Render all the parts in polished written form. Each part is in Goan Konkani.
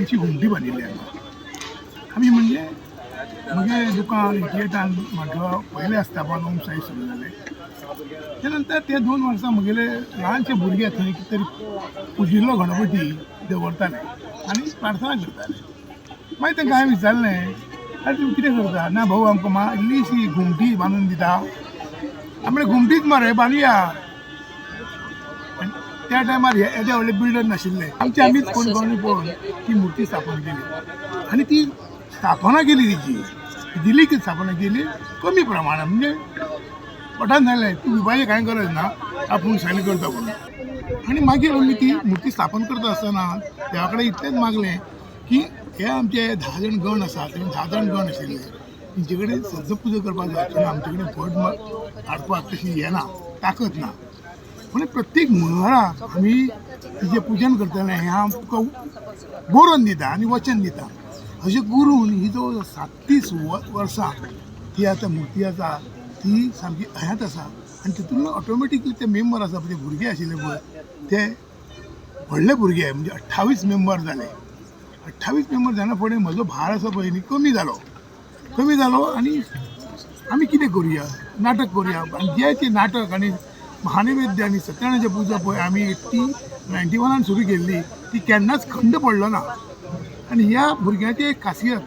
ल्हानशी घुमटी बांदिल्ली हांगा. आमी म्हणजे म्हगे दुकान 88 म्हाका पयलें आस्थापन ओम साई सुरू जालें. ते नंतर ते 2 वर्सां म्हगेले ल्हानशे भुरगे थंय कितें तरी पुजिल्लो गणपती दवरताले आनी प्रार्थना करताले. मागीर तांकां हांवें विचारलें, "आरे, तुमी कितें करता?" "ना भाऊ, आमकां इल्लीशी घुमटी बांदून दिता." आमी घुमटीच मरे, बांदुया. आनी त्या टायमार हे येदे व्हडले बिल्डर नाशिल्ले आमचे. आमीच कोण कोणी पळोवन ती मुर्ती स्थापन केली आनी ती स्थापना केली तिची दिली की स्थापना केली कमी प्रमाणात. म्हणजे भटान सांगलें, "तूं भिवपाचें कांय गरज ना, आपूण सायन करता" म्हणून. आनी मागीर आमी ती मुर्ती स्थापन करता आसतना देवा कडेन इतलेंच मागलें की हे आमचे 10 जाण गण आसा, ते 10 जाण गण आशिल्ले, तेंचे कडेन सद्दां पुजा करपाक जाय आनी आमचे कडेन भट हाडपाक तशी येना, ताकत ना. म्हणून प्रत्येक मंगळारा आमी तिचें पुजन करतले हें आमकां बरोवन दिता आनी वचन दिता. अशें करून ही जो 37 वर्सां ती आतां मुर्ती आसा, ती सामकी हयात आसा. आनी तितून ऑटोमॅटिकली ते मेंबर आसा पळय, ते भुरगे आशिल्ले पळय, ते व्हडले भुरगे म्हणजे 28 मेंबर जाले. 28 मेंबर जायना फुडें म्हजो भार आसा पळय न्ही, कमी जालो, कमी जालो. आनी आमी कितें करुया, नाटक करुया. आनी जें तें नाटक आनी महानैवेद्य आनी सत्यनारायणाची पुजा पळय आमी 91 सुरू केल्ली, ती केन्नाच खंड पडलो ना. आनी ह्या भुरग्यांची एक खासियत,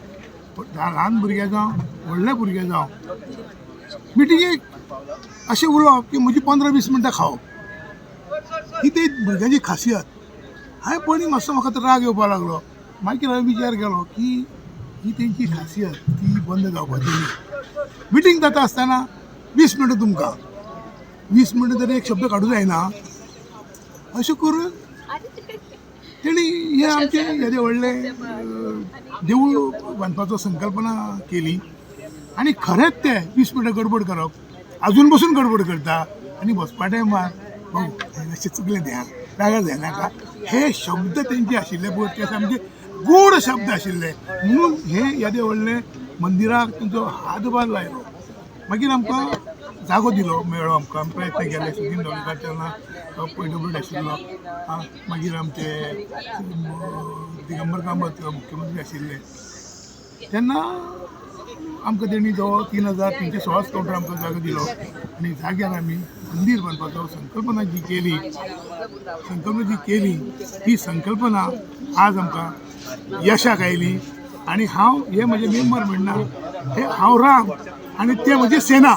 ल्हान भुरगे जावं, व्हडले भुरगे जावं, मिटिंगेक अशें उलोवप की म्हजी 15-20 मिनटां खावप, ही ती भुरग्यांची खासियत. हांवें पयलीं मातसो म्हाका तो राग येवपाक लागलो. मागीर हांवें विचार केलो की ही तेंची खासियत, ती बंद जावपाची न्ही. मिटींग जाता आसतना 20 मिनटां, तुमकां 20 मिनटां तरी एक शब्द काडूं जायना, अशें करून तेणी हे आमचें येदें व्हडलें देवूळ बांदपाचो संकल्पना केली. आनी खरेंच ते 20 मिनटां गडबड करप अजून बसून गडबड करता आनी बसपा टायमार, "भाऊ, हें मातशें चुकलें तें आं, रागार जायनाका." हे शब्द तेंचे आशिल्ले पळय, ते सामके गोड शब्द आशिल्ले. म्हणून हे येदें व्हडलें मंदिराक तेंचो हातभार लायलो. मागीर आमकां जागो दिलो, मेळ्ळो आमकां. आमी प्रयत्न केले. सुदीन ढवळीकार तेन्ना पीडब्ल्यूडी आशिल्लो. आं, मागीर आमचे दिगंबर कामत मुख्यमंत्री आशिल्ले तेन्ना आमकां तेणी जो 3316 कावंटर आमकां जागो दिलो आनी जाग्यार आमी मंदीर बांदपाचो संकल्पना जी केली, ती संकल्पना आज आमकां यशाक आयली. आनी हांव हे म्हजे मेंबर म्हणना, हे हांव राम आनी ते म्हजे सेना.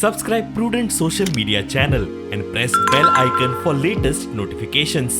Subscribe Prudent Social Media channel and press bell icon for latest notifications.